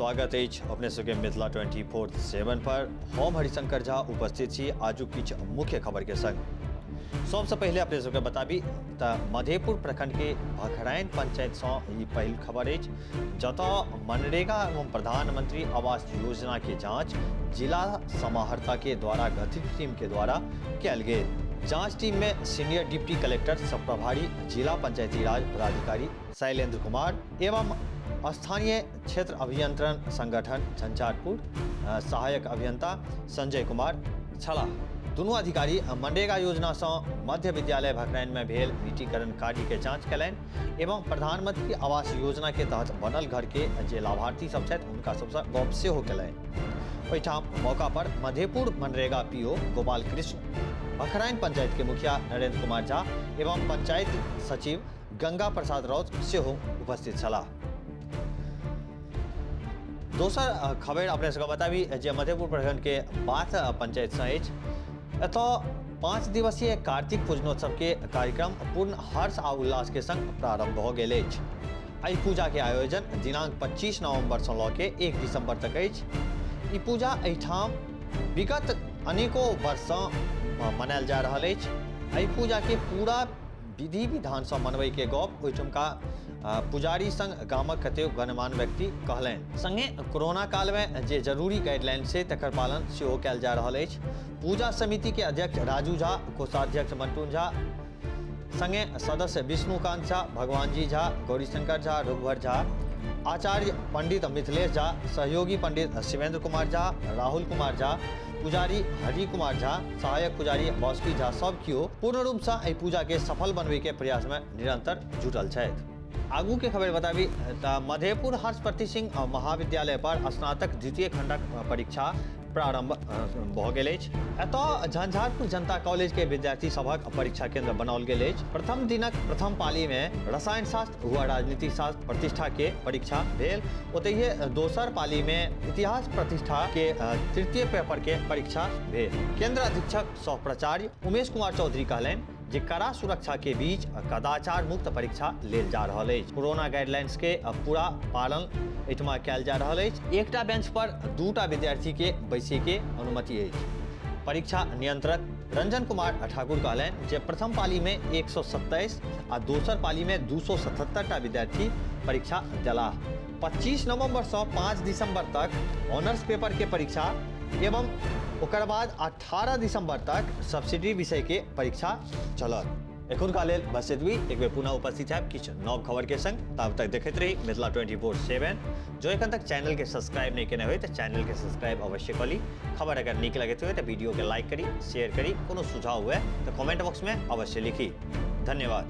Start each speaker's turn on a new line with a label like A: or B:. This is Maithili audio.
A: स्वागत अछि अपने सबके मिथिला 24/7 पर। हम हरिशंकर झा उपस्थित छी आजुक किछु मुख्य खबर के संग। सबसे पहले अपने सबके बताबी तऽ मधेपुर प्रखंड के भखराइन पंचायत से ई पहिल खबर अछि, जतऽ मनरेगा एवं प्रधानमंत्री आवास योजना के जांच जिला समाहर्ता के द्वारा गठित टीम के द्वारा कयल गेल। जांच टीम में सीनियर डिप्टी कलेक्टर सह प्रभारी जिला पंचायती राज पदाधिकारी शैलेंद्र कुमार एवं स्थानीय क्षेत्र अभियंत्रण संगठन झंझारपुर सहायक अभियंता संजय कुमार छलाह। दुनू अधिकारी मनरेगा योजना से मध्य विद्यालय भखराइन में भेल मिट्टीकरण कार्य के जांच कयलनि एवं प्रधानमंत्री आवास योजना के तहत बनल घर के जे लाभार्थी सब छथि हुनका सबसँ गप सेहो कयलनि। ओहिठाम मौका पर मधेपुर मनरेगा पीओ गोपाल कृष्ण, भखराइन पंचायत के मुखिया नरेंद्र कुमार झा एवं पंचायत सचिव गंगा प्रसाद राउत सेहो उपस्थित छलाह। दोसर खबर अपने सबके बताबी जे मधेपुर प्रखंड के बाथ पंचायत से अछि। एतऽ 5 दिवसीय कार्तिक पूजनोत्सव के कार्यक्रम पूर्ण हर्ष आ उल्लास के संग प्रारंभ भऽ गेल अछि। एहि पूजा के आयोजन दिनांक 25 नवंबर से लऽ के 1 दिसंबर तक अछि। ई पूजा एहिठाम विगत अनेको वर्ष से मनायल जा रहल अछि। एहि पूजा के पूरा विधि विधान से मनबै के गप ओहिठुमका पुजारी संग गामक कतेक गणमान्य व्यक्ति कहलनि। संगे कोरोना काल में जे जरूरी गाइडलाइन छै तकर पालन सेहो कयल जा रहल अछि। पूजा समिति के अध्यक्ष राजू झा, कोषाध्यक्ष मंटू झा, संगे सदस्य विष्णुकांत झा, भगवानजी झा, गौरीशंकर झा, रघुवर झा, आचार्य पंडित मिथिलेश झा, सहयोगी पंडित शिवेंद्र कुमार झा, राहुल कुमार झा, पुजारी हरि कुमार झा, सहायक पुजारी बासुकी झा सब कियो पूर्ण रूप से एहि पूजा के सफल बनबै के प्रयास में निरंतर जुटल छथि। आगू के खबर बताबी तऽ मधेपुर हर्षपति सिंह महाविद्यालय पर स्नातक द्वितीय खंडक परीक्षा प्रारंभ भऽ गेल अछि। एतऽ झंझारपुर जनता कॉलेज के विद्यार्थी सभक परीक्षा केंद्र बनाओल गेल अछि। प्रथम दिनक प्रथम पाली में रसायन शास्त्र व राजनीति शास्त्र प्रतिष्ठा के परीक्षा भेल। ओतहिए दोसर पाली में इतिहास प्रतिष्ठा के तृतीय पेपर के परीक्षा भेल। केंद्र अधीक्षक सह प्राचार्य उमेश कुमार चौधरी कहलनि जे कड़ा सुरक्षा के बीच कदाचार मुक्त परीक्षा लेल जा रहल अछि। कोरोना गाइडलाइंस के पूरा पालन एहिठमा कयल जा रहल अछि। एकटा बेंच पर 2टा विद्यार्थी के बैसै के अनुमति अछि। परीक्षा नियंत्रक रंजन कुमार ठाकुर कहलनि जे प्रथम पाली में 127 आ दोसर पाली में 277 टा विद्यार्थी परीक्षा देलाह। 25 नवंबर से 5 दिसंबर तक ऑनर्स पेपर के परीक्षा एवं ओकर बाद 18 दिसंबर तक सब्सिडी विषय के परीक्षा चलत। एखुनका लेल बस एतबी। एक बेर पुनः उपस्थित हैब किछु नव खबर के संग। ताब तक देखैत रही मिथिला 24/7। जो एखन तक चैनल के सब्सक्राइब नहीं केने होय तऽ चैनल के सब्सक्राइब अवश्य कऽ ली। खबर अगर नीक लगैत हुए तऽ वीडियो के लाइक करी, शेयर करी। कोनो सुझाव हुए तऽ कमेंट बॉक्स में अवश्य लिखी। धन्यवाद।